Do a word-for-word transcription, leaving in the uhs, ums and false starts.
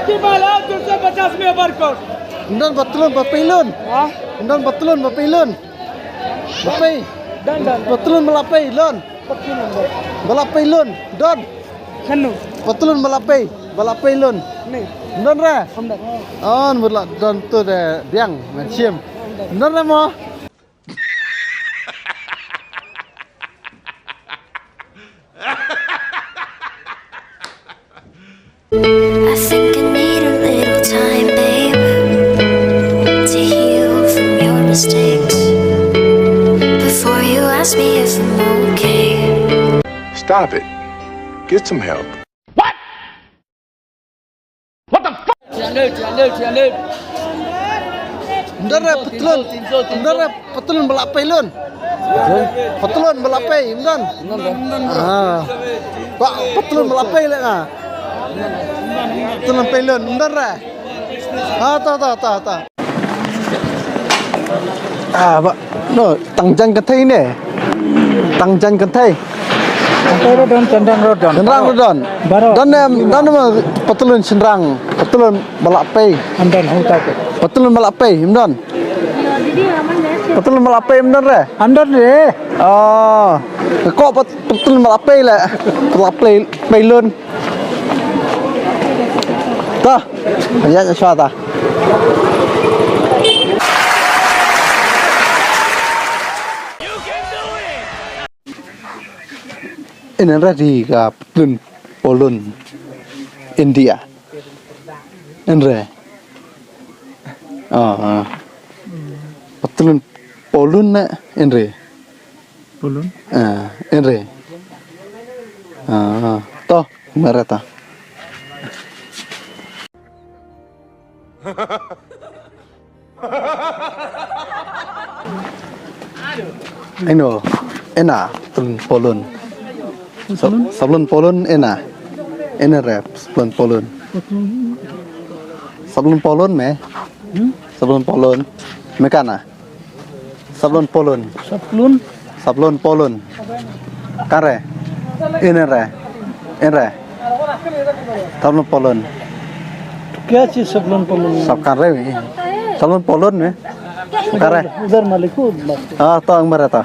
Ki ba la, dui so pachas me barcode. Ym don patlun ba pei lun. Ha? Ym don patlun ba pei lun. Ba pei. Don, don. Patlun ba la pei lun. Patlun ba la pei lun. Don. Kano? Patlun ba la pei. Ba la pei lun. Ni. Ym don re. Ym don. Oh, ba la don tu de biang. Ngan shim. Ym don re mo. I think I need a little time, babe, to heal from your mistakes before you ask me if I'm okay. Stop it. Get some help. What? What the fuck? Ym don re patlun. Ym don re patlun ba la pei lun. Patlun ba la pei ym don. Ah. Ba patlun ba la pei le nga. Patlun pei lun ym don re. Ah, ta ta ta ta. Ah, ba, no, tang jan kynthei ne. Tang jan kynthei. Kynthei ruh don, shynrang ruh don. Shynrang ruh don. Baroh. Don em, don em patlun shynrang, patlun ba la pei. Ym don, hangta te. Patlun ba la pei, ym don. Patlun ba la pei, ym don re. Ym don re. Oh, ko pat-, patlun ba la pei le. Ba la pei, pei lun. Ta, ïa, ïa, shuwa ta. Ynda re di ka patlun polun India. Ynda re. Ah, ah. Patlun polun na ynda re. Polun? Ah, ynda re. Ah, to, marata. Ino, ena, patlun polun. Sa-, sablon polun ena. Ena re, sablon polun. Sablon polun me. Hmm? Sablon polun. Me kana. Sablon polun. Sablon. Sablon polun. Kare. Ena re. Ena re. Sablon polun. Kya cheez sablon polun? Sab kare me. Sablon polun me. Kare. Udhar malik ko. Ah, to ang marata.